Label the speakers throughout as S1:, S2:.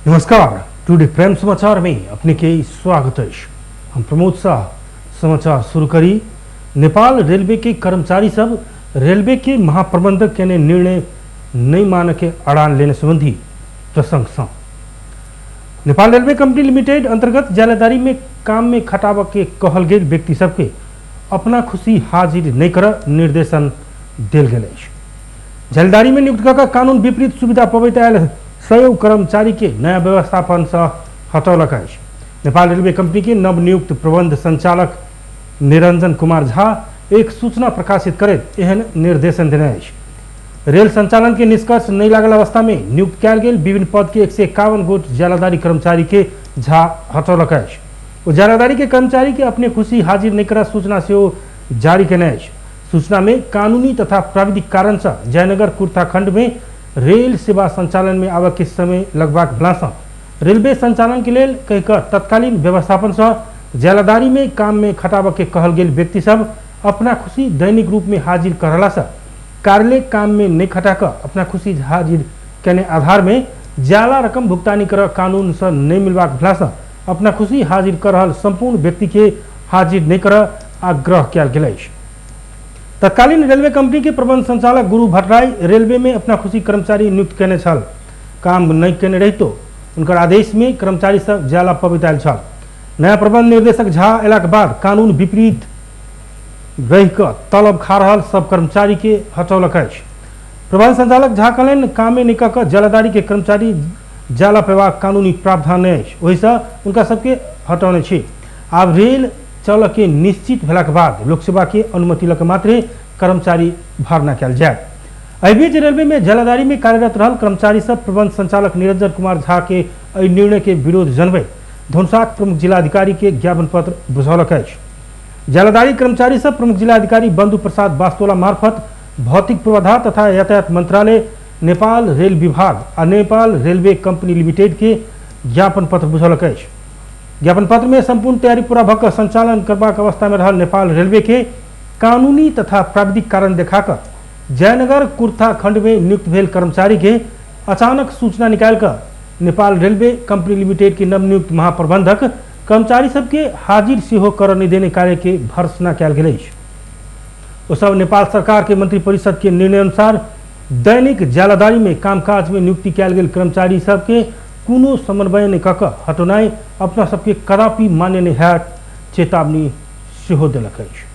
S1: नमस्कार, today prime समाचार में अपने के स्वागत है। हम प्रमोद शाह। समाचार शुरू करी। नेपाल रेलवे के कर्मचारी सब रेलवे के महाप्रबंधक के निर्णय नहीं मान के अड़ान लेने संबंधी प्रसंग से नेपाल रेलवे कंपनी लिमिटेड अंतर्गत जालेदारी में काम में खटाव के कहल गेल व्यक्ति सबके अपना खुशी हाजिर नहीं कर निर्देशन देल गेल अछि। जालेदारी में नियुक्त कऽ कानून विपरीत सुविधा पबैत आयल सयौं कर्मचारी के नया व्यवस्थापन से हटौलक अछि। नेपाल रेलवे कंपनी के नवनियुक्त प्रबंध संचालक निरंजन कुमार झा एक सूचना प्रकाशित करैत एहन निर्देशन देने अछि। रेल संचालन के निष्कर्ष नहीं लागल अवस्था में नियुक्त कयल गेल विभिन्न पद के 151 गोट जालादारी कर्मचारी के झा हटौलक अछि। ओ जालादारी के कर्मचारी के अपने खुशी हाजिर नहीं कर सूचना सेहो जारी केने अछि। सूचना में कानूनी तथा प्राविधिक कारण से जयनगर कुर्था खंड में रेल सेवा संचालन में आबय के समय लगबाक भेलासँ रेलवे संचालन के लेल कहिकऽ तत्कालीन व्यवस्थापन से जालादारी में काम में खटाबऽ के कहल गेल व्यक्ति सब अपना खुशी दैनिक रूप में हाजिर करला से कार्यालय काम में नहीं खटा कऽ अपना खुशी हाजिर केने आधार में जाला रकम भुगतानी कर कानून से नहीं मिलबाक भेलासँ अपना खुशी हाजिर कर रहल संपूर्ण व्यक्ति के हाजिर नहीं कर आग्रह कयल गेल अछि। तत्कालीन रेलवे कंपनी के प्रबंध संचालक गुरु भट्टराई रेलवे में अपना खुशी कर्मचारी नियुक्त केने छल। काम नहीं केने रहितो उनकर आदेश में कर्मचारी सब जाला पबैत आयल छल। नया प्रबंध निर्देशक झा अयलाक बाद कानून विपरीत रहि कऽ तलब खा रहल सब कर्मचारी के हटौलक अछि। प्रबंध संचालक झा कहलनि कामे नहि कऽ कऽ जालादारी के कर्मचारी जाला पेबाक कानूनी प्रावधान नहि अछि, ओहिसँ हुनका सबके हटौने छी। आब रेल चलऽ के निश्चित भेलाक बाद लोकसेवा के अनुमति लऽ के मात्रे कर्मचारी भर्ना कयल जायत। एहि बीच रेलवे में जालादारी में कार्यरत रहल कर्मचारी सब प्रबंध संचालक निरंजन कुमार झा के एहि निर्णय के विरोध जनबैत धनुषाक प्रमुख जिलाधिकारी के ज्ञापन पत्र बुझौलक अछि। जालादारी कर्मचारी सब प्रमुख जिलाधिकारी बंधु प्रसाद बास्तोला मार्फत भौतिक पूर्वाधार तथा यातायात मंत्रालय, नेपाल रेल विभाग आ नेपाल रेलवे कंपनी लिमिटेड के ज्ञापन पत्र बुझौलक अछि। ज्ञापन पत्र में संपूर्ण तैयारी पूरा भऽ कऽ संचालन करबाक अवस्था में रहल नेपाल रेलवे के कानूनी तथा प्राविधिक कारण देखा कऽ जयनगर कुर्था खंड में नियुक्त भेल कर्मचारी के अचानक सूचना निकालि कऽ नेपाल रेलवे कंपनी लिमिटेड के नवनियुक्त महाप्रबंधक कर्मचारी सबके हाजिर सेहो करऽ नहि देने कार्य के भर्त्सना कयल गेल अछि। ओ सब नेपाल सरकार के मंत्रिपरिषद के निर्णय अनुसार दैनिक जालादारी में कामकाज में नियुक्ति कयल गेल कर्मचारी सबके कोनो समन्वय नहि कऽ कऽ हटौनाइ अपना सबके कदापि मान्य नहि हैत चेतावनी सेहो देलक अछि।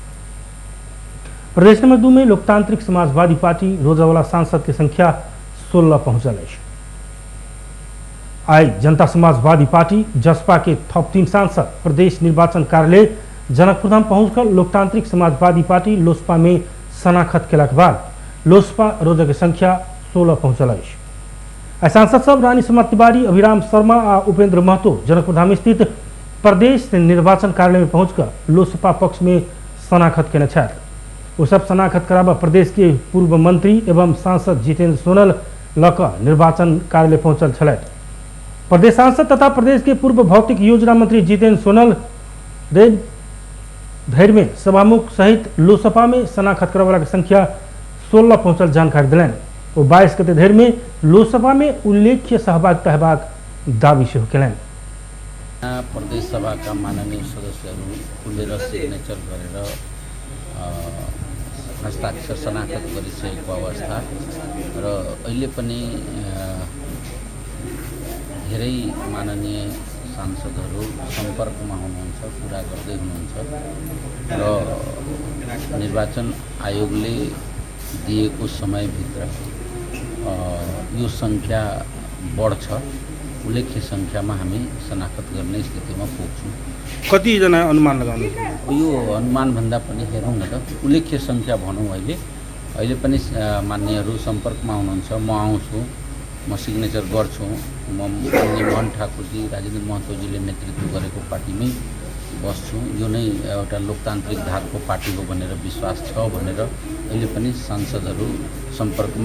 S1: प्रदेश नंबर 2 में लोकतांत्रिक समाजवादी पार्टी रोजावाला सांसद के संख्या 16 पहुंचल अछि। आइ जनता समाजवादी पार्टी जसपा के थप 3 सांसद प्रदेश निर्वाचन कार्यालय जनकपुरधाम पहुंचकर लोकतांत्रिक समाजवादी पार्टी लोसपा में शनाखत केलाक बाद लोसपा रोजा के संख्या 16 पहुंचल अछि। आइ सांसद सब रानी शर्मा तिवारी, अभिराम शर्मा आ उपेंद्र महतो जनकपुरधाम स्थित प्रदेश निर्वाचन कार्यालय में पहुंचकर लोसपा पक्ष में शनाखत केने छथि। ओ सब शनाखत कराबऽ प्रदेश के पूर्व मंत्री एवं सांसद जितेंद्र सोनल लऽ कऽ निर्वाचन कार्यालय पहुंचल छलथि। प्रदेश सांसद तथा प्रदेश के पूर्व भौतिक योजना मंत्री जितेंद्र सोनल रवि धरि में सभामुख सहित लोसपा में शनाखत करऽवला के संख्या 16 पहुंचल जानकारी देलनि। ओ 22 गते धरि में लोसपा में उल्लेख्य सहभागिता हेबाक दावी सेहो केलनि।
S2: प्रदेश सभाका माननीय सदस्यहरू खुलेर सिग्नेचर गरेर हस्ताक्षर शनाखत गरिसकेको अवस्था र अहिले पनि धेरै माननीय सांसदहरू सम्पर्कमा हुनुहुन्छ, कुरा गर्दै हुनुहुन्छ र निर्वाचन आयोगले दिएको समयभित्र यो सङ्ख्या बढ्छ। उल्लेख्य सङ्ख्यामा हामी शनाखत गर्ने स्थितिमा पुग्छौँ।
S1: कतिजना अनुमान लगाउनु?
S2: यो अनुमानभन्दा पनि हेरौँ न त, उल्लेख्य सङ्ख्या भनौँ। अहिले अहिले पनि मान्यहरू सम्पर्कमा हुनुहुन्छ। म आउँछु, म सिग्नेचर गर्छु। म माननीय मोहन ठाकुरजी, राजेन्द्र महतोजीले नेतृत्व गरेको पार्टीमै बस्छु। यो नै एउटा लोकतान्त्रिक धारको पार्टी हो भनेर विश्वास छ भनेर अहिले पनि सांसदहरू सम्पर्कमा।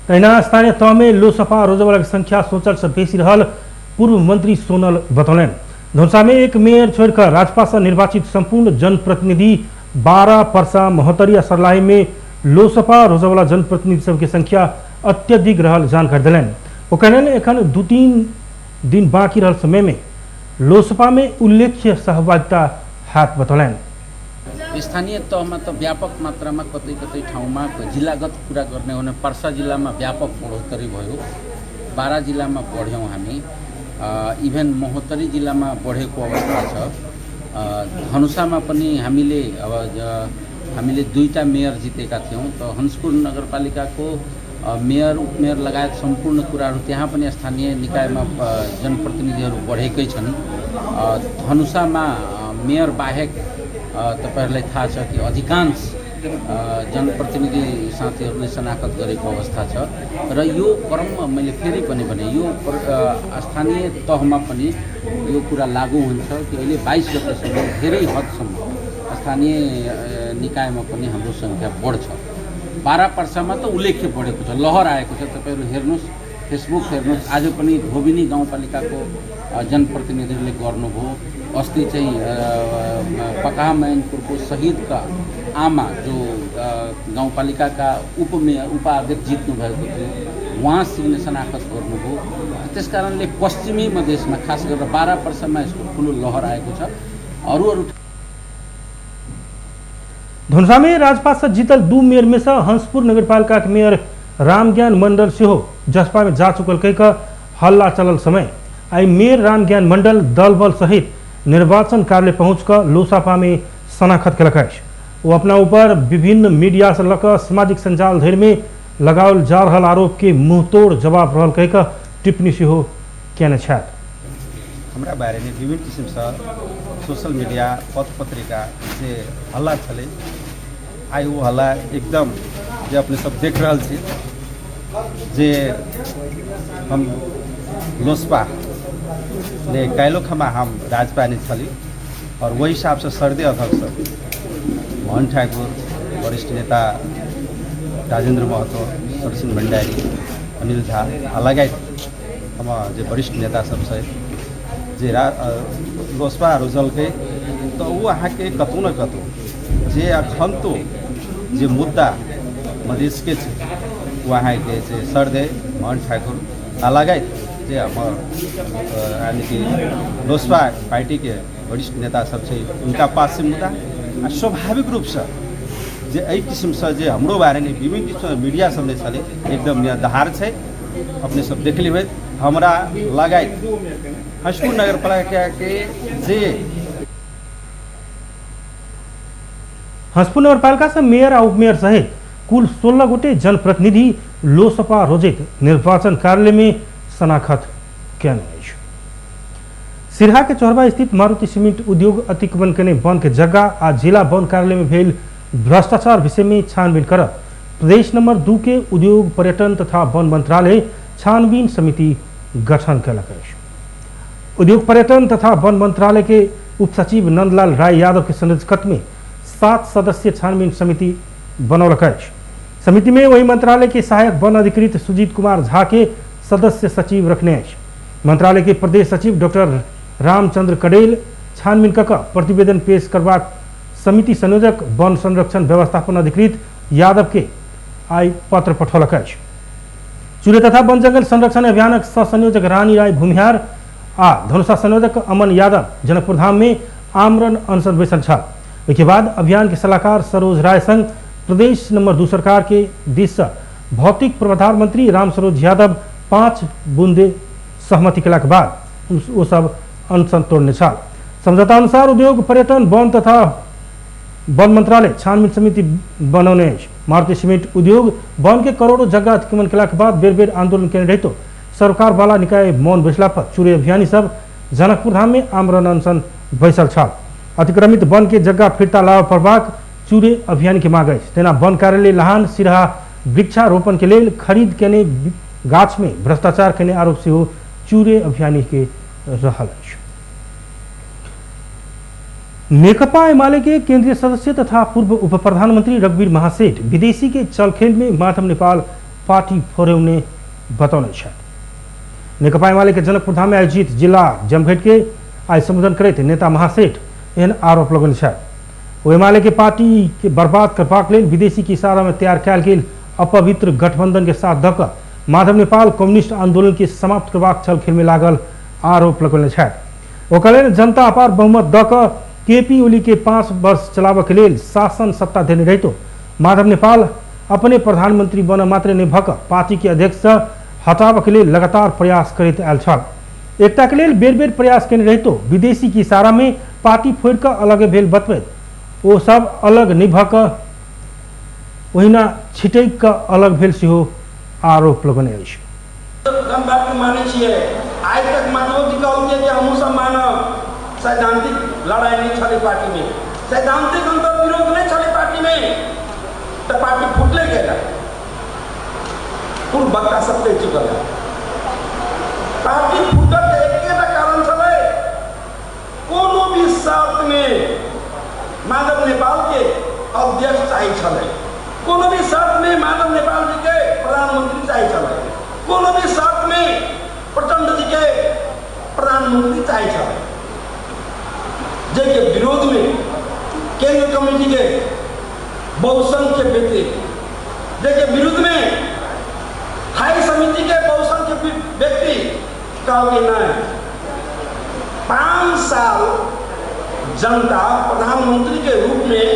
S1: तहिना स्थानीय तहमे लोसपा रोजवाला के संख्या सोचल से बेसी रहल पूर्व मंत्री सोनल बतौलनि। धनुषा में एक मेयर छोड़िकऽ राजपा से निर्वाचित संपूर्ण जनप्रतिनिधि 12, परसा, महोत्तरी आ सर्लाही में लोसपा रोजवाला जनप्रतिनिधि सबके संख्या अत्यधिक रहल जानकारी देलनि। ओ कहलनि एखन 2-3 दिन बाँकी रहल समय में लोसपा में उल्लेख्य सहभागिता हाथ बतौलनि।
S2: स्थानीय तहमा त व्यापक मात्रामा कतै कतै ठाउँमा जिल्लागत कुरा गर्ने हो भने पर्सा जिल्लामा व्यापक बढोत्तरी भयो, बारा जिल्लामा बढ्यौँ हामी, इभन महोत्तरी जिल्लामा बढेको अवस्था छ। धनुषामा पनि हामीले अब हामीले 2टा मेयर जितेका थियौँ, त हंसपुर नगरपालिकाको मेयर उपमेयर लगायत सम्पूर्ण कुराहरू त्यहाँ पनि स्थानीय निकायमा जनप्रतिनिधिहरू बढेकै छन्। धनुषामा मेयर बाहेक तपाईहरूलाई थाहा छ कि अधिकांश जनप्रतिनिधि साथीहरूले शनाखत गरेको अवस्था छ र यो क्रममा मैले फेरि पनि भने यो स्थानीय तहमा पनि यो कुरा लागू हुन्छ कि अहिले 22 गतेसम्म धेरै हदसम्म स्थानीय निकायमा पनि हाम्रो सङ्ख्या बढ्छ। बारा पर्सामा त उल्लेख्य बढेको छ, लहर आएको छ। तपाईहरू हेर्नुहोस्, फेसबुक हेर्नुहोस्, आज पनि धोबिनी गाउँपालिकाको जनप्रतिनिधिहरूले गर्नुभयो। अस्ति चाहिँ पकाहा मयनपुरको शहीदका आमा जो गाउँपालिकाका उपमेयर उपाध्यक्ष जित्नुभएको थियो, उहाँ सिग्ने शनाखत गर्नुभयो। त्यसकारणले पश्चिमी मधेसमा खास गरेर बारा पर्सामा यसको ठुलो लहर आएको छ। अरू अरू
S1: धनुषा में राजपा से जीतल 2 मेयर में से हंसपुर नगरपालिका के मेयर रामज्ञान मंडल सेहो जसपा में जा चुकल कह कऽ हल्ला चलल समय आई मेयर रामज्ञान मंडल दल बल सहित निर्वाचन कार्यालय पहुँच कऽ लोसापा में शनाखत केलक अछि। वो अपना ऊपर विभिन्न मीडिया से लऽ कऽ सामाजिक संजाल धरि में लगाओल जा रहल आरोप के मुँहतोड़ जवाब रहल कह कऽ टिप्पणी सेहो केने छथि।
S3: हमरा बारे में विभिन्न किसिमसँ सोशल मीडिया पत्र पत्रिका जे हल्ला छलै, आइ ओ हल्ला एकदम जे अपने सब देख रहल छी जे हम लोसपा ने काल्हिओ खमा हम राजपा ने छली और वही हिसाबसँ सर्दे अध्यक्ष मोहन ठाकुर, वरिष्ठ नेता राजेंद्र महतो, सरसिंह भंडारी, अनिल झा आ लगायत हम जे वरिष्ठ नेता सब छै जे लोसपा रोजलकै, तऽ ओ अहाँके कतहु ने कतहु जे अखन तो जे मुद्दा मधेशके छै ओ अहाँके जे सरदे मोहन ठाकुर आ लगायत जे हमर यानी कि लोसपा पार्टीके वरिष्ठ नेता सब छै उनका पास से मुद्दा आ स्वाभाविक रूपसँ जे एहि किसिमसँ जे हमरो बारेमे विभिन्न किसिमसँ मीडिया सब ने छलै एकदम निराधार छै। अपने सब देख लेबै हमरा लगायत हंसपुर नगरपालिका के जे
S1: हंसपुर नगरपालिका से मेयर आ उपमेयर सहित कुल 16 गोटे जनप्रतिनिधि लोसपा रोजित निर्वाचन कार्यालय में शनाखत केने अछि। सिरहा के चौरबा स्थित मारुति सीमेंट उद्योग अतिक्रमण केने वन के जगह आ जिला वन कार्यालय में भेल भ्रष्टाचार विषय में छानबीन करत प्रदेश नंबर 2 के उद्योग पर्यटन तथा वन मंत्रालय छानबीन समिति गठन केलक अछि। उद्योग पर्यटन तथा वन मंत्रालय के उप सचिव नंदलाल राय यादव के संयोजकत्व में 7 सदस्यीय छानबीन समिति बनौलक अछि। समिति में वही मंत्रालय के सहायक वन अधिकृत सुजीत कुमार झा के सदस्य सचिव रखने अछि। मंत्रालय के प्रदेश सचिव डॉक्टर रामचंद्र कडेल छानबीन कऽ प्रतिवेदन पेश करबाक समिति संयोजक वन संरक्षण व्यवस्थापन अधिकृत यादव के आई पत्र पठौलक अछि। चूरे तथा वन जंगल संरक्षण अभियानक सह संयोजक रानी राय भूमिहार आ धनुषा संयोजक अमन यादव जनकपुर धाम में आमरण अनशन बैसल छल। ओहिके बाद अभियान के सलाहकार सरोज राय संग प्रदेश नंबर 2 सरकार के दिस से भौतिक पूर्वाधार मंत्री राम सरोज यादव 5 बूंदे सहमति केलाक बाद ओ सब अनशन तोड़ने छल। समझौता अनुसार उद्योग पर्यटन वन तथा वन मंत्रालय छानबीन समिति बनौने अछि। मारुति सीमेंट उद्योग वन के करोड़ों जगह अतिक्रमण केलाक बाद बेर बेर आंदोलन केने रहितो सरकार वाला निकाय मौन बैसला पर चूरे अभियानी सब जनकपुर धाम में आमरण अनशन बैसल छल। अतिक्रमित वन के जगह फिर्ता लाबऽ पड़बाक चूरे अभियान के मांग अछि। तेना वन कार्यालय लहान सिरहा वृक्षारोपण के लेल खरीद केने गाछ में भ्रष्टाचार केने आरोप सेहो चूरे अभियानी के रहल अछि। नेकपा एमाले के केंद्रीय सदस्य तथा पूर्व उप प्रधानमंत्री रघुवीर महासेठ विदेशी के चलखेल में माधव नेपाल पार्टी फोड़ौने बतौने छथि। नेकपा एमाले के जनकपुर धाम में आयोजित जिला जमघट के आइ संबोधन करैत नेता महासेठ एहन आरोप लगौने छथि। ओ एमाले के पार्टी के बर्बाद करबाक लेल विदेशी के इशारा में तैयार कयल गेल अपवित्र गठबंधन के साथ धऽ कऽ माधव नेपाल कम्युनिस्ट आंदोलन के समाप्त करबाक छलखेल में लागल आरोप लगौने छथि। ओ कहलनि जनता अपार बहुमत दऽ कऽ केपी ओली के 5 वर्ष चलाबऽ के लेल शासन सत्ता देने रहितो माधव नेपाल अपने प्रधानमंत्री बन मात्र नहि भऽ कऽ पार्टी के अध्यक्ष से हटाबऽ के लेल लगातार प्रयास करैत आयल छल। एकता के लेल बेर बेर प्रयास केने रहितो विदेशी के इशारा में पार्टी फोड़ि कऽ अलग भेल बतबैत ओ सब अलग नहि भऽ कऽ ओहिना छिटकि कऽ अलग भेल सेहो आरोप लगौने अछि।
S4: हम बात के मानै छियै, आइ तक माधव जी कहलकै कि हमहूँ सब मानब, सैद्धांतिक लड़ाई नहीं छलै पार्टी में, सैद्धांतिक अंतर्विरोध नहीं छलै पार्टी में, तो पार्टी फुटले गेला। पूर्व वक्ता सब कहि चुकल है। पार्टी फुटल के एकेटा कारण छलै, कोनो भी शर्त में माधव नेपाल के अध्यक्ष चाही छलै, कोनो भी शर्त में माधव नेपाल जी के प्रधानमंत्री चाही छलै, कोनो भी शर्त में प्रचंड जी के प्रधानमंत्री चाही छलै, जाहिके विरोध में केंद्र कमिटी के बहुसंख्य व्यक्ति, जाहिके विरुद्ध में स्थायी समिति के बहुसंख्य व्यक्ति कहलकै नहीं, 5 साल जनता प्रधानमंत्री के रूप में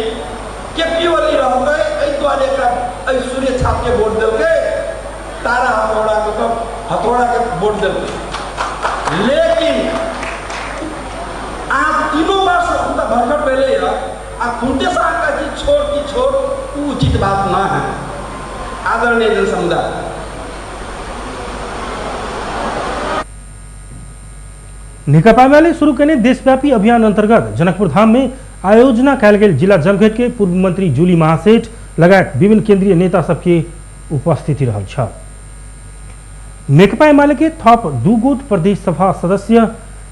S4: केपी ओली रहतै, एहि दुआरे एकरा एहि सूर्य छाप के वोट देलकै, तारा हथौड़ा मतलब हथौड़ा के वोट देलकै। लेकिन अहाँ तीनों वर्ष तऽ भरखट भेलै हँ आ खुनते से अहाँ कहै छी छोड़ की छोड़, उ उचित बात न है। आदरणीय जन समुदाय,
S1: नेकपा एमाले शुरू केने देशव्यापी अभियान अंतर्गत जनकपुर धाम में आयोजना कयल गेल जिला जमघट के पूर्व मंत्री जूली महासेठ लगायत विभिन्न केंद्रीय नेता सबके उपस्थिति रहल छल। नेकपा एमाले के थप 2 गोट प्रदेश सभा सदस्य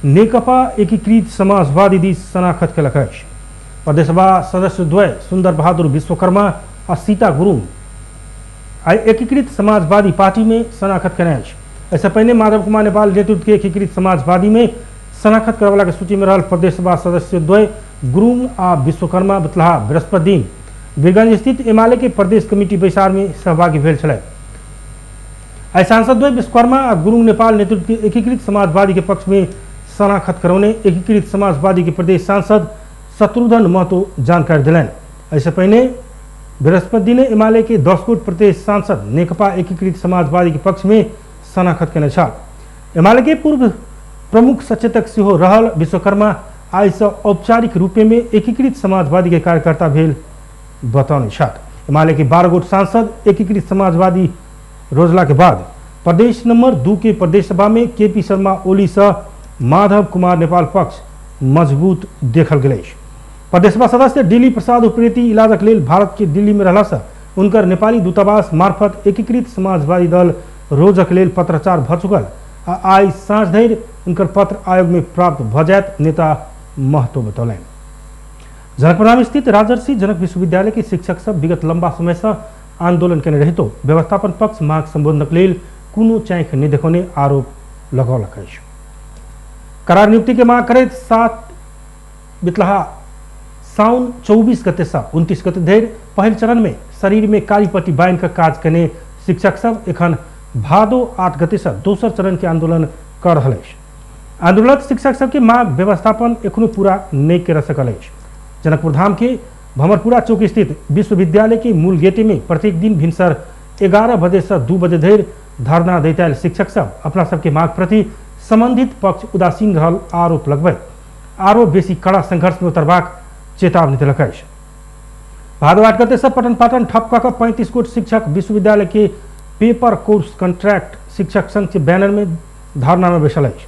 S1: नेकपा एकीकृत समाजवादी दिस शनाखत केलक अछि। प्रदेश सभा सदस्य द्वय सुंदर बहादुर विश्वकर्मा आ सीता गुरुङ आइ एकीकृत समाजवादी पार्टी में शनाखत केने अछि। एहिसँ पहिने माधव कुमार नेपाल नेतृत्व के एकीकृत समाजवादी में शनाखत करवला के सूची में रहल प्रदेश सभा सदस्य द्वय गुरुङ आ विश्वकर्मा बतलाहा बृहस्पति दिन वीरगंज स्थित एमाले के प्रदेश कमिटी बैसार में सहभागी भेल छलथि। आइ सांसद द्वय विश्वकर्मा आ गुरुङ नेपाल नेतृत्व के एकीकृत समाजवादी के पक्ष में शनाखत करौने एकीकृत समाजवादी के प्रदेश सांसद शत्रुघ्न महतो जानकारी दिलनि। एहिसँ पहिने बृहस्पति दिन एमाले के 10 गोट प्रदेश सांसद नेकपा एकीकृत समाजवादी के पक्ष में शनाखत केने छल। एमाले के पूर्व प्रमुख सचेतक सेहो रहल विश्वकर्मा आइसँ औपचारिक रूपे में एकीकृत समाजवादी के कार्यकर्ता भेल बतौने छथि। एमाले के 12 गोट सांसद एकीकृत समाजवादी रोजला के बाद प्रदेश नंबर 2 के प्रदेश सभा में केपी शर्मा ओली से माधव कुमार नेपाल पक्ष मजबूत देखल गेल अछि। प्रदेश सभा सदस्य दिल्ली प्रसाद उप्रेती इलाजक लेल भारत के दिल्ली में रहला से उनकर नेपाली दूतावास मार्फत एकीकृत समाजवादी दल रोजक लेल पत्राचार भ चुकल आ आइ साँझ धरि उनकर पत्र आयोग में प्राप्त भ जायत नेता महतो बतौलनि। जनकपुरधाम स्थित राजर्षि जनक विश्वविद्यालय के शिक्षक सब विगत लंबा समय से आंदोलन केने रहितो व्यवस्थापन पक्ष माग संबोधनक लेल कोनो चाँखि नहि देखौने आरोप लगौलक अछि। करार नियुक्ति के माग करैत 7 बितलाहा साउन 24 गते से 29 गते धरि पहिल चरण में शरीर में कारी पट्टी बान्हि कऽ काज केने शिक्षक सब एखन भादो 8 गते से दोसर चरण के आंदोलन कर रहल अछि। आंदोलनरत शिक्षक सबके माग व्यवस्थापन एखनो पूरा नहि कर सकल अछि। जनकपुर धाम के भमरपुरा चौक स्थित विश्वविद्यालय के मूल गेटे में प्रत्येक दिन भिनसर 11 बजे से 2 बजे धरि धरना दैत आयल शिक्षक सब अपना सबके माग प्रति संबंधित पक्ष उदासीन रहल आरोप लगबैत आरो बेसी कड़ा संघर्ष में उतरबाक चेतावनी देलक अछि। भादो 8 गते से पठन पाठन ठप कऽ 35 गोट शिक्षक विश्वविद्यालय के पेपर कोर्स कंट्रैक्ट शिक्षक संघ के बैनर में धरना में बैसल अछि।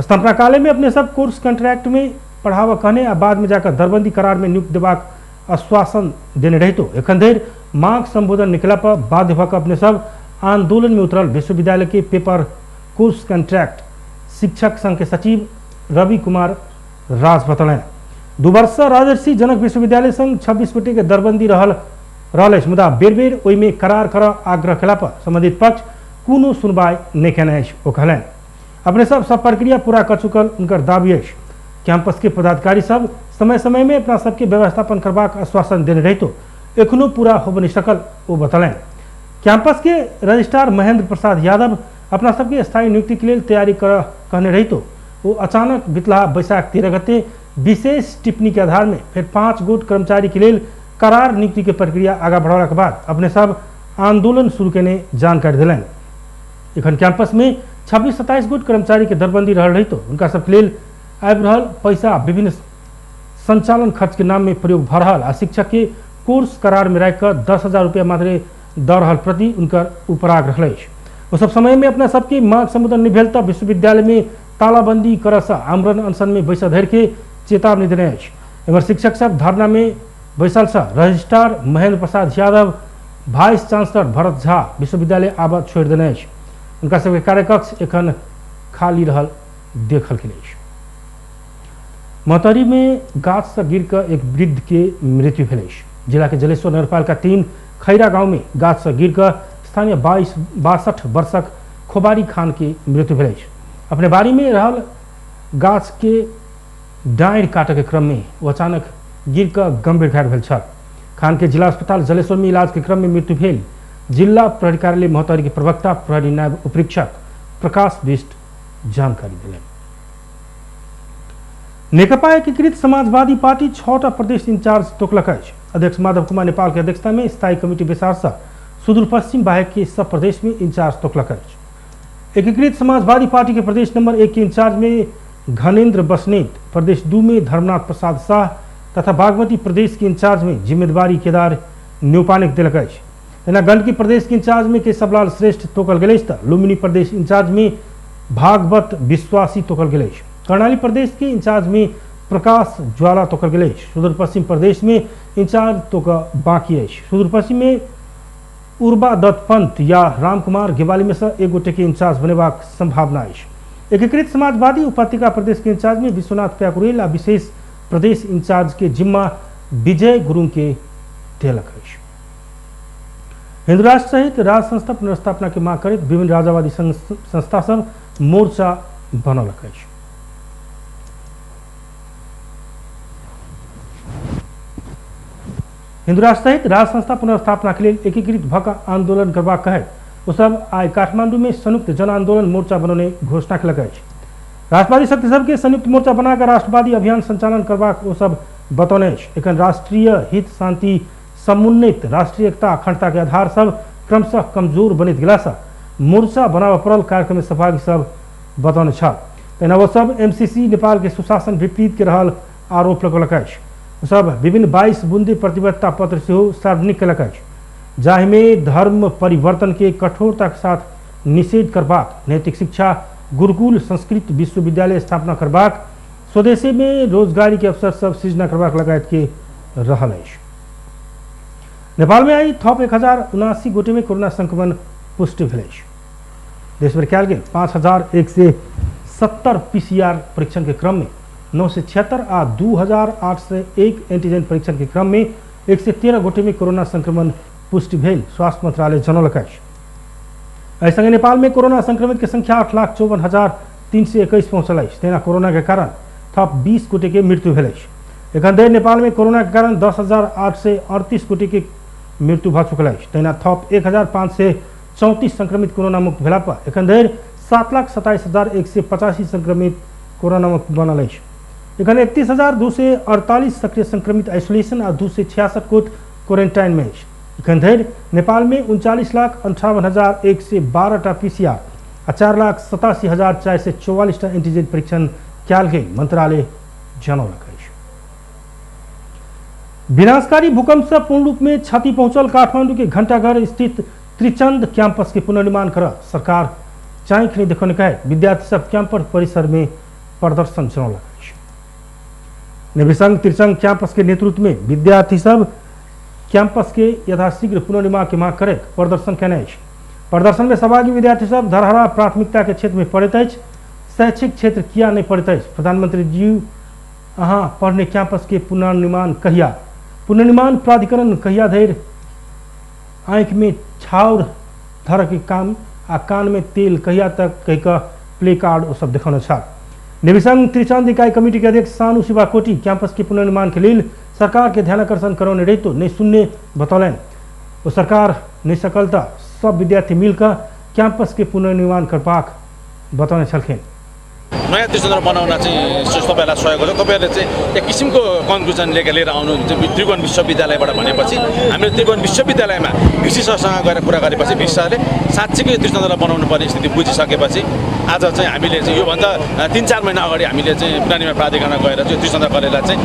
S1: स्थापना काले में अपने सब कोर्स कंट्रैक्ट में पढ़ावा कहने आ बाद में जाकर दरबंदी करार में नियुक्त देबाक आश्वासन देने रहितो एखन धरि मांग संबोधन निकला पर बाध्य भऽ कऽ अपने सब आंदोलन में उतरल विश्वविद्यालय के पेपर कोर्स कंट्रैक्ट शिक्षक संघ के सचिव रवि कुमार राज बतौलनि। 2 वर्ष से राजर्षि जनक विश्वविद्यालय संग 26 गोटे के दरबंदी रहल अछि, मुदा बेर बेर ओहिमे करार कर आग्रह केला पर संबंधित पक्ष कोनो सुनवाई नहि केने अछि। ओ कहलनि अपने सब सब प्रक्रिया पूरा कर चुकल उनकर दावी अछि। कैंपस के पदाधिकारी सब समय समय में अपना सबके व्यवस्थापन करबाक आश्वासन देने रहितो एखनो पूरा होब नहि सकल ओ बतौलनि। कैंपस के रजिस्ट्रार महेंद्र प्रसाद यादव अपना सबके स्थायी नियुक्ति के लेल तैयारी कर कहने रहितो वो अचानक बितला बैसाख 13 गते विशेष टिप्पणी के आधार में फिर 5 गोट कर्मचारी के लेल करार नियुक्ति के प्रक्रिया आगा बढ़ौला के बाद अपने सब आंदोलन शुरू केने जानकारी दिलनि। एखन कैंपस में 26-27 गोट कर्मचारी के दरबंदी रहल रहितो उनका सबके लेल आबि रहल पैसा विभिन्न संचालन खर्च के नाम में प्रयोग भऽ रहल आ शिक्षक के कोर्स करार में राखि कऽ 10,000 रुपया मात्रे दऽ रहल प्रति उनकर उपराग रहल अछि। ओ सब समय में अपना सबके मांग संबोधन नहि भेल तऽ विश्वविद्यालय में तालाबंदी करऽ आमरण अनशन में बैसऽ धरि के चेतावनी देने अछि। एम्हर शिक्षक सब धरना में बैसल सँ registrar Mahendra Prasad Yadav, vice chancellor Bharat Jha विश्वविद्यालय आबऽ छोड़ि देने अछि। उनका सबके कार्यकक्ष एखन खाली रहल देखल गेल अछि। मतहरी में गाछ से गिर कऽ एक वृद्ध के मृत्यु भेल अछि। जिला के जलेश्वर नगरपालिका 3 खैरा गांव में गाछ से गिर कऽ स्थानीय 62 वर्षक खोबारी खान के मृत्यु भेल अछि। अपने बाड़ी में रहल गाछ के डाँड़ि काटऽ के क्रम में ओ अचानक गिर कऽ गंभीर घायल भेल छल। खान के जिला अस्पताल जलेश्वर में इलाज के क्रम में मृत्यु भेल। जिला प्रहरी कार्यालय महोत्तरी के प्रवक्ता प्रहरी नायब उपरीक्षक प्रकाश बिष्ट जानकारी दिलनि। नेकपा एकीकृत समाजवादी पार्टी 6टा प्रदेश इंचार्ज तोकलक अछि। अध्यक्ष माधव कुमार नेपाल के अध्यक्षता में स्थायी कमिटी बैसार से सुदूर पश्चिम बाहेक के सब प्रदेश में इंचार्ज तोकलक अछि। एकीकृत समाजवादी पार्टी के प्रदेश नंबर 1 के इंचार्ज में घनेन्द्र बसनेत, प्रदेश 2 में धर्मनाथ प्रसाद शाह तथा बागमती प्रदेश के इंचार्ज में जिम्मेदारी केदार न्यौपाने के देलक अछि। तहिना गंडकी प्रदेश के इंचार्ज में केशवलाल श्रेष्ठ तोकल गेल अछि तऽ लुम्बिनी प्रदेश इंचार्ज में भागवत विश्वासी तोकल गेल अछि। कर्णाली प्रदेश के इंचार्ज में प्रकाश ज्वाला तोकल गेल अछि। सुदूर पश्चिम प्रदेश में इंचार्ज तोक बाकी अछि। सुदूर पश्चिम में उर्बा दत्त पंत या रामकुमार गेवाली में से एक गोटे के इंचार्ज बनेबाक संभावना अछि। एकीकृत समाजवादी उपत्यका प्रदेश के इंचार्ज में विश्वनाथ प्याकुरेल आ विशेष प्रदेश इंचार्ज के जिम्मा विजय गुरुंग के देलक अछि। हिंदू राष्ट्र सहित राज संस्था पुनर्स्थापना के मांग करैत विभिन्न राजावादी संस्था सब मोर्चा बनौलक अछि। हिंदू राष्ट्र सहित राज संस्था पुनर्स्थापना के लेल एकीकृत भऽ कऽ आंदोलन करबाक कहैत ओ सब आइ काठमांडू में संयुक्त जन आंदोलन मोर्चा बनौने घोषणा केलक अछि। राष्ट्रवादी शक्ति सबके संयुक्त मोर्चा बनाकर राष्ट्रवादी अभियान संचालन करबाक ओ सब बतौने अछि। एखन राष्ट्रीय हित शांति समुन्नत राष्ट्रीय एकता अखंडता के आधार सब क्रमशः कमजोर बनैत गेलासँ मोर्चा बनाबऽ पड़ल कार्यक्रम में सहभागी सब बतौने छल। तहिना ओ सब एमसीसी नेपाल के सुशासन विपरीत के रहल आरोप लगौलक अछि। ओ सब विभिन्न 22 बुंदी प्रतिबद्धता पत्र सेहो सार्वजनिक केलक अछि, जाहिमे धर्म परिवर्तन के कठोरता के साथ निषेध करबाक, नैतिक शिक्षा, गुरुकुल संस्कृत विश्वविद्यालय स्थापना करबाक, स्वदेशी में रोजगारी के अवसर सब सृजना करबाक लगायत के रहल अछि। नेपाल में आई थप 1079 गोटे में कोरोना संक्रमण पुष्टि भेल अछि। देशभर कयल गेल 5170 पीसीआर परीक्षण के क्रम में 976 आ 2801 एंटीजन परीक्षण के क्रम में 113 गोटे में कोरोना संक्रमण पुष्टि भेल स्वास्थ्य मंत्रालय जनौलक अछि। एहि संगे नेपाल में कोरोना संक्रमित के संख्या 8,54,321 पहुंचल अछि। तहिना कोरोना के कारण थप 20 गोटे के मृत्यु भेल अछि। एखन धरि नेपाल में कोरोना के कारण 10,838 गोटे के मृत्यु भऽ चुकल अछि। तहिना थप 1,534 संक्रमित कोरोना मुक्त भेला पर एखन धरि 7,27,185 संक्रमित कोरोना मुक्त बनल अछि। एखन 31,248 सक्रिय संक्रमित आइसोलेशन आ 266 गोट क्वारेंटाइन में अछि। एखन धरि नेपाल में 39,58,112 टा पीसीआर आ 4,87,444 टा एंटीजन परीक्षण कयल गेल मंत्रालय जनौलक अछि। विनाशकारी भूकंप से पूर्ण रूप में क्षति पहुंचल काठमांडू के घंटाघर स्थित त्रिचंद कैंपस के पुनर्निर्माण कर सरकार चाँखि नहीं देखौने कहे विद्यार्थी सब कैंपस परिसर में प्रदर्शन चलौलक अछि। नेविसंघ त्रिचंद कैंपस के नेतृत्व में विद्यार्थी सब कैंपस के यथाशीघ्र पुनर्निर्माण के मांग करैत प्रदर्शन केने अछि। प्रदर्शन में सहभागी विद्यार्थी सब धरहरा प्राथमिकता के क्षेत्र में पड़ैत अछि, शैक्षिक क्षेत्र किया नहीं पड़ैत अछि, प्रधानमंत्री जी अहाँ पढ़ने कैंपस के पुनर्निर्माण कहिया, पुनर्निर्माण प्राधिकरण कहिया धरि आँखि में छाउर धरक के काम आ कान में तेल कहिया तक कहि कऽ प्ले कार्ड ओ सब देखौने छल। नेविसंघ त्रिचंद इकाई कमिटी के अध्यक्ष सानू शिवाकोटी कैंपस के पुनर्निर्माण के लेल सरकार के ध्यानाकर्षण करौने रहितो नहीं सुनने बतौलनि। ओ सरकार नहीं सकल तऽ सब विद्यार्थी मिलकर कैंपस के पुनर्निर्माण करबाक बतौने छलखिन।
S5: नयाँ त्रिचन्द्र बनाउन चाहिँ तपाईँहरूलाई सहयोग गर्छ। तपाईँहरूले चाहिँ एक किसिमको कन्क्लुजन लिएर आउनुहुन्छ त्रिभुवन विश्वविद्यालयबाट भनेपछि हामीले त्रिभुवन विश्वविद्यालयमा भिसी सरसँग गएर कुरा गरेपछि भिसी सरले साँच्चीकै त्रिचन्द्रलाई बनाउनु पर्ने स्थिति बुझिसकेपछि आज चाहिँ हामीले चाहिँ योभन्दा 3-4 महिना अगाडि हामीले चाहिँ पुनर्निर्माण प्राधिकरणमा गएर चाहिँ त्रिचन्द्र कलेजलाई चाहिँ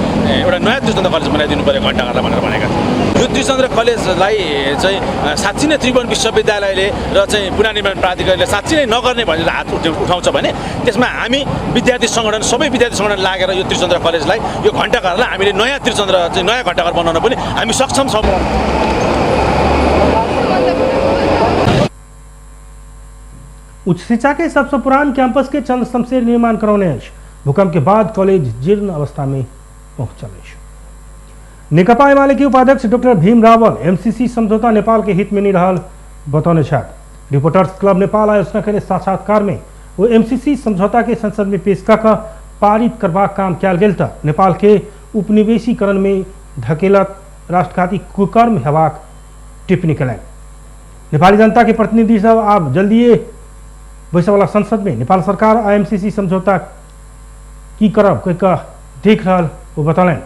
S5: एउटा नयाँ त्रिचन्द्र कलेज बनाइदिनु पऱ्यो घण्टाघरलाई भनेर भनेका थियौँ। यो त्रिचन्द्र कलेजलाई चाहिँ साँच्ची नै त्रिभुवन विश्वविद्यालयले र चाहिँ पुनर्निर्माण प्राधिकरणले साँच्ची नै नगर्ने भनेर हात उठाउँछ भने त्यसमा हामी विद्यार्थी सङ्गठन सबै विद्यार्थी सङ्गठन लागेर यो त्रिचन्द्र कलेजलाई यो घण्टाघरलाई हामीले नयाँ त्रिचन्द्र चाहिँ नयाँ घण्टाघर बनाउन पनि हामी सक्षम छौँ।
S1: उच्च शिक्षा के सबसे पुरान कैंपस के चंद्र शमशेर निर्माण करौने अछि। भूकंप के बाद कॉलेज जीर्ण अवस्था में पहुंचल अछि। नेकपा एमाले के उपाध्यक्ष डॉक्टर भीम रावल एमसीसी समझौता नेपाल के हित में नहीं रहल बतौने छथि। रिपोर्टर्स क्लब नेपाल आयोजना के साक्षात्कार में वो एमसीसी समझौता के संसद में पेश कऽ पारित करबाक काम कयल गेल तऽ नेपाल के उपनिवेशीकरण में धकेलत राष्ट्रघाती कुकर्म हेबाक टिप्पणी कयलनि। नेपाली जनता के प्रतिनिधि सब आब जल्दिए बैसयवला संसद में नेपाल सरकार आ एमसीसी समझौता की करब कहि कऽ देख रहल ओ बतौलनि।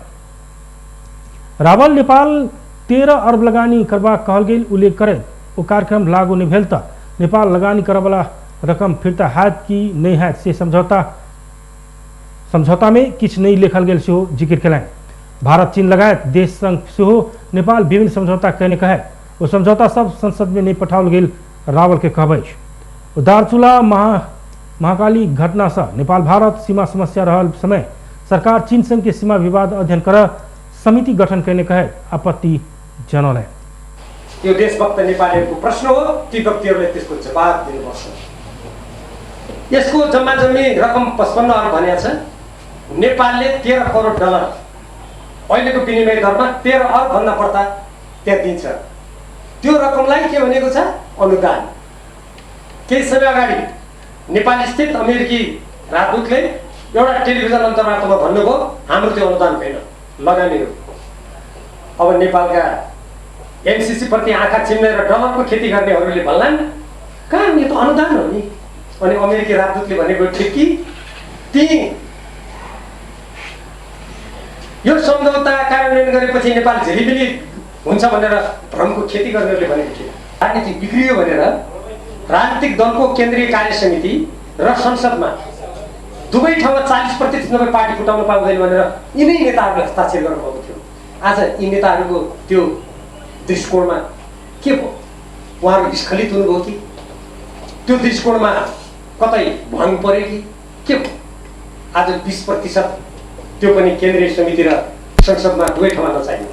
S1: रावल नेपाल 13 अरब लगानी करबाक कहल गेल उल्लेख करैत ओ कार्यक्रम लागू नहि भेल तऽ नेपाल लगानी करयवला रकम फिर्ता हैत कि नहि हैत से समझौता में किछु नहि लिखल गेल सेहो जिक्र कयलनि। भारत चीन लगायत देश संग सेहो नेपाल विभिन्न समझौता कयने कहै ओ समझौता सब संसद में नहि पठाओल गेल रावल के कहब अछि। दार्चुला महाकाली घटनासँ नेपाल भारत सीमा समस्या रहल समय सरकार चीन संग के सीमा विवाद अध्ययन कर समिति गठन कयने कहै आपत्ति जनौलनि।
S6: यो देशभक्त नेपालीहरूको प्रश्न हो, ती व्यक्तिहरूले त्यसको जवाब दिनुपर्छ। यसको जम्मा जम्मी रकम 55 अर्ब भनेको छ। नेपालले 13 करोड डलर अहिलेको विनिमय दरमा 13 अर्ब भन्दा बढ्ता त्यहाँ दिन्छ। त्यो रकमलाई के भनेको छ? अनुदान। केही समय अगाडि नेपाल स्थित अमेरिकी राजदूतले एउटा टेलिभिजन अन्तर्वार्तामा भन्नुभयो हाम्रो त्यो अनुदान होइन, लगानी हो। अब नेपालका एमसिसी प्रति आँखा चिम्लेर डलरको खेती गर्नेहरूले भन्लान् कहाँ यो त अनुदान हो नि। अनि अमेरिकी राजदूतले भनेको ठिक कि ती यो सम्झौता कार्यान्वयन गरेपछि नेपाल झिलिमिली हुन्छ भनेर भ्रमको खेती गर्नेहरूले भनेको थियो। राजनीति बिग्रियो भनेर राजनीतिक दलको केन्द्रीय कार्य समिति र संसदमा दुवै ठाउँमा 40% नभए पार्टी फुटाउन पाउँदैन भनेर यिनै नेताहरूले हस्ताक्षर गर्नुभएको थियो। आज यी नेताहरूको त्यो दृष्टिकोणमा के भयो? उहाँहरू स्खलित हुनुभयो कि त्यो दृष्टिकोणमा कतै भङ्ग पर्यो कि के भयो? आज 20% त्यो पनि केन्द्रीय समिति र संसदमा दुवै ठाउँमा नचाहिने,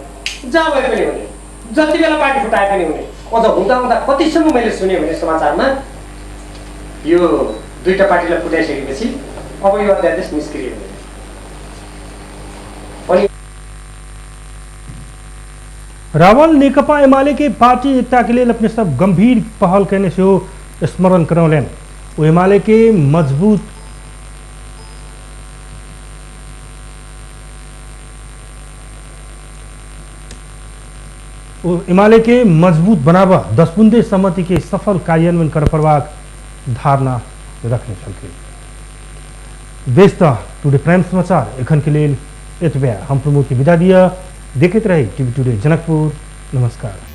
S6: जहाँ भए पनि हुने, जति बेला पार्टी फुटाए पनि हुने। अझ हुँदा हुँदा कतिसम्म मैले सुने भने समाचारमा यो दुईटा पार्टीलाई फुटाइसकेपछि अब यो अध्यादेश निष्क्रिय हुने। अनि
S1: रावल नेकपा एमाले के पार्टी एकता के लिए अपने सब गंभीर पहल करने से स्मरण करौलनि। ओ एमाले के मजबूत बनाब 10 बुंदे सहमति के सफल कार्यान्वयन कर पड़बाक धारणा रखने छलखिन। बेस त टुडे प्राइम समाचार एखन के लेल एतबे। हम प्रमोद के विदा दिया। देखैत रही टीवी टुडे जनकपुर। नमस्कार।